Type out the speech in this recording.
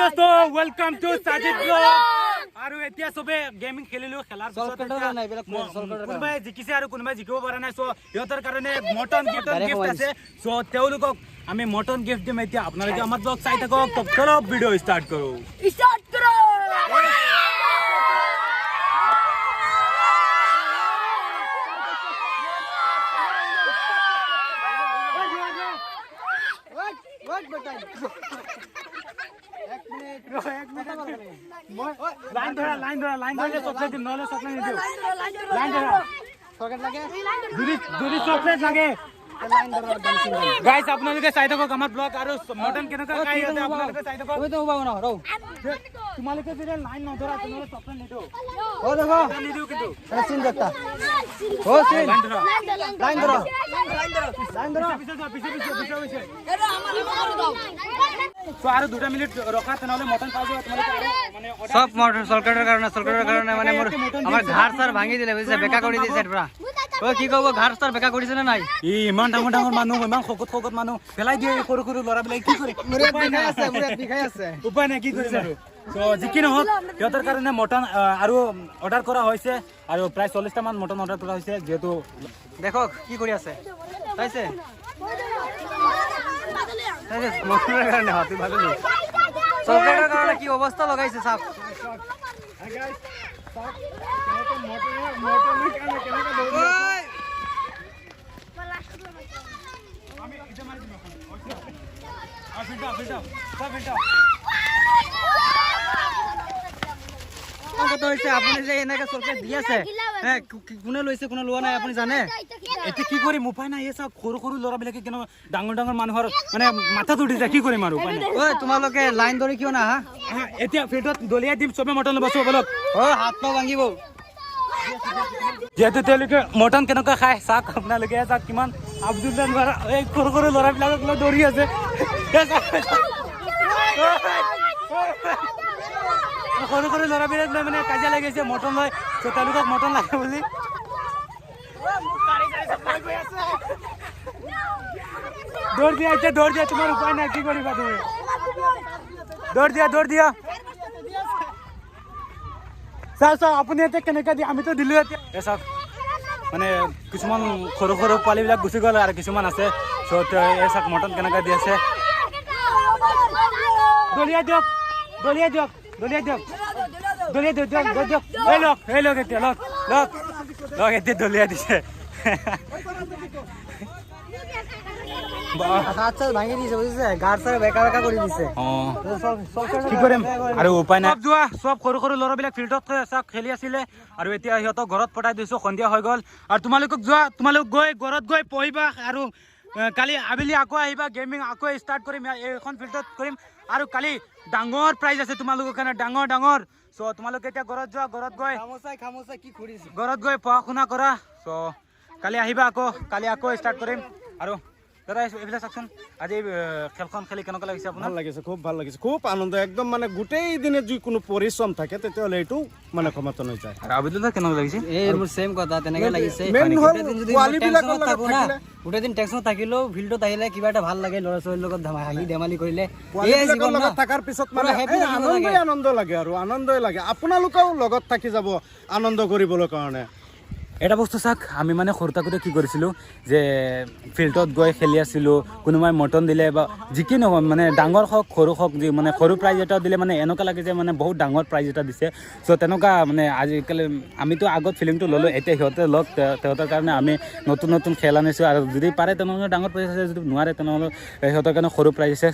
দোস্ত, welcome to Sajid blog. আৰু এতিয়া চবে গেমিং খেলিলো। খেলাৰ পিছত চলকাটাৰ এতিয়া কাৰণে, এইবিলাক চলকাটাৰ কাৰণে। কোনোবাই জিকিছে আৰু কোনোবাই জিকিব পৰা নাই। চ' সিহঁতৰ কাৰণে মটন গিফ্ট Direct gift সোমাই আছে। চ' তেওঁলোকক আমি মটন গিফ্ট দিম এতিয়া। আপোনালোকে আমাৰ ব্লগ চাই থাকক। তো চলো, ভিডিঅ' ষ্টাৰ্ট কৰোঁ। ষ্টাৰ্ট কৰো। লাইন ধৰা, লাইন ধৰা, লাইন ধৰিলে চকলেট দিম, নহ'লে চকলেট নিদিওঁ। লাইন ধৰা। চকলেট লাগে। যদি চকলেট লাগে। লাইন ধৰা একদম চিন্তা নাই। গাইছ, আপোনালোকে চাই থাকক আমাৰ ব্লগ আৰু মটন কেনেকুৱা খাই সিহঁতে, আপোনালোকে চাই থাকক। তুমি তো উবাব না ৰৌ। তোমালোকে যদি লাইন নধৰা, তেনেহ'লে চকলেট নিদিওঁ। ও দেখো। নিদিওঁ কিন্তু। এটা চিন একটা ও চিন। লাইন ধৰা। লাইন ধৰো, লাইন ধৰো। পিছে যোৱা, পিছে পিছে পিছে পিছে। চ' আৰু 2টা মিনিট ৰখা, তেনেহ'লে মটন পাই যাবা তোমালোকে। আৰু মানে order সব মটৰ চৰকাৰৰ কাৰণে মানে মোৰ আমাৰ ঘাৰ চাৰ ভাঙি দিলে, বুজিছে? বেকা কৰি দিছে পুৰা। ও কি ক'ব, ঘাৰ চাৰ বেকা কৰিছে নে নাই? ই ইমান ডাঙৰ ডাঙৰ মানুহ, ইমান শকত শকত মানুহ পেলাই দিয়ে। এই সৰু সৰু ল'ৰাবিলাক কি কৰে? উপায় নাই। বিষাই আছে। উপায় নাই, কি কৰিম আৰু। চ' যি কি নহওক, সিহঁতৰ কাৰণে মটন আৰু অৰ্ডাৰ কৰা হৈছে আৰু প্ৰায় 40টামান মটন অৰ্ডাৰ কৰা হৈছে যিহেতু। দেখক কি কৰি আছে, চাইছে চাইছে? মটনৰ কাৰণে হাতী ভাবিলো, চৰকাৰৰ কাৰণে কি অৱস্থা লগাইছে চাওক। ঐ! আমি এতিয়া মাৰি দিম এখন। Filter filter filter. কথা হৈছে, আপুনি যে এনেকে চৰকাৰে দি আছে, হে, কোনে লৈছে কোনে লোৱা নাই আপুনি জানে? এতিয়া কি কৰিম, উপায় নাই। এই চাওক, সৰু সৰু ল'ৰাবিলাকে কেনেকুৱা ডাঙৰ ডাঙৰ মানুহৰ মানে মাথাত উঠি যায়। কি কৰিম আৰু, উপায় নাই। ঐ, তোমালোকে লাইন ধৰি কিয় নাহা? আহা, এতিয়া ফিল্ডত দলিয়াই দিম, চবে মটন ল'ব। চব বলক। অ, হাত পাও ভাঙিব। যিহেতু তেওঁলোকে মটন কেনেকুৱা খায় চাওক আপোনালোকে। চাওক কিমান আব্দুল্লা ল'ৰা, এই সৰু সৰু ল'ৰাবিলাকক লৈ দৌৰি আছে। এই চাওক, সৰু সৰু ল'ৰাবিলাক লৈ মানে কাজিয়া লাগিছে মটন লৈ। চ' তেওঁলোকক মটন লাগে বুলি। দৌৰ দিয়া এতিয়া, দৌৰ দিয়া। তোমাৰ উপায় নাই, কি কৰিবা তুমি? দৌৰ দিয়া, দৌৰ দিয়া। চাওক চাওক, আপুনি এতিয়া কেনেকুৱা দিয়ে। আমিতো দিলো এতিয়া। এই চাওক, মানে কিছুমান সৰু সৰু পোৱালিবিলাক গুচি গ'ল আৰু কিছুমান আছে। চ' এই চাওক, মটন কেনেকুৱা দি আছে। দলিয়াই দিয়ক, দলিয়াই দিয়ক, দলিয়াই দিয়ক, দলিয়াই দিয়ক, দিয়ক দিয়ক দিয়ক। এই লওক, এই লওক এতিয়া, লওক লওক লওক। এতিয়া দলিয়াই দিছে। বাহ। হাত চাত ভাঙি দিছে, বুজিছে? গাৰ চাৰ বেকা বেকা কৰি দিছে। অঁ, কি কৰিম আৰু, উপায় নাই। চব যোৱা, চব সৰু সৰু ল'ৰাবিলাক ফিল্ডত চাওক খেলি আছিলে আৰু এতিয়া সিহঁতক ঘৰত পঠাই দিছোঁ। সন্ধিয়া হৈ গ'ল। আৰু তোমালোকক যোৱা, তোমালোক গৈ ঘৰত গৈ পঢ়িবা আৰু কালি আবেলি আকৌ আহিবা। গেমিং আকৌ ষ্টাৰ্ট কৰিম, এইখন ফিল্ডত কৰিম। আৰু কালি ডাঙৰ প্ৰাইজ আছে তোমালোকৰ কাৰণে, ডাঙৰ ডাঙৰ। চ' তোমালোকে এতিয়া ঘৰত যোৱা, ঘৰত গৈ খামোচাই খামোচাই কি কৰিছে। ঘৰত গৈ পঢ়া শুনা কৰা। চ' কালি আহিবা আকৌ, কালি আকৌ ষ্টাৰ্ট কৰিম। আৰু দাদা, এইফালে চাওকচোন, আজি খেলখন খেলি কেনেকুৱা লাগিছে আপোনাৰ? ভাল লাগিছে, খুব ভাল লাগিছে, খুব আনন্দ একদম। মানে গোটেই দিনে যদি কোনো পৰিশ্ৰম থাকে, তেতিয়াহ'লে এইটো মানে ক্ষমতা হৈ যায়। আৰু আবেদুল্লাহ, কেনেকুৱা লাগিছে? এই মোৰ ছেম কথা, তেনেকে লাগিছে। মেইন হ'ল গোটেই দিন যদি মই পোৱালিবিলাকৰ টেনচনত লগত থাকো না, থাকিলে- গোটেই দিন টেনচনত থাকিলেও ফিল্ডত আহিলে কিবা এটা ভাল লাগে। ল'ৰা ছোৱালীৰ লগত হাঁহি ধেমালি কৰিলে এয়াই পোৱালিবিলাকৰ জীৱন লগত না। থকাৰ পিছত মানে পুৰা happy এই থাকিব আনন্দই লাগে। আনন্দ লাগে আৰু আনন্দই লাগে। আপোনালোকেও লগত থাকি যাব আনন্দ কৰিবলৈ কাৰণে। এটা বস্তু চাওক, আমি মানে সৰু থাকোঁতে কি কৰিছিলোঁ যে ফিল্ডত গৈ খেলি আছিলোঁ। কোনোবাই মটন দিলে বা যি কি নহওক, মানে ডাঙৰ হওক সৰু হওক, যি মানে সৰু প্ৰাইজ এটা দিলে মানে এনেকুৱা লাগে যে মানে বহুত ডাঙৰ প্ৰাইজ এটা দিছে। চ' তেনেকুৱা মানে আজিকালি আমিতো আগত ফিলিংটো ল'লোঁ, এতিয়া সিহঁতে লওক। সিহঁতৰ কাৰণে আমি নতুন নতুন খেল আনিছোঁ আৰু যদি পাৰে তেনেহ'লে ডাঙৰ প্ৰাইজ আছে, যদি নোৱাৰে তেনেহ'লে সিহঁতৰ কাৰণে সৰু প্ৰাইজ আছে।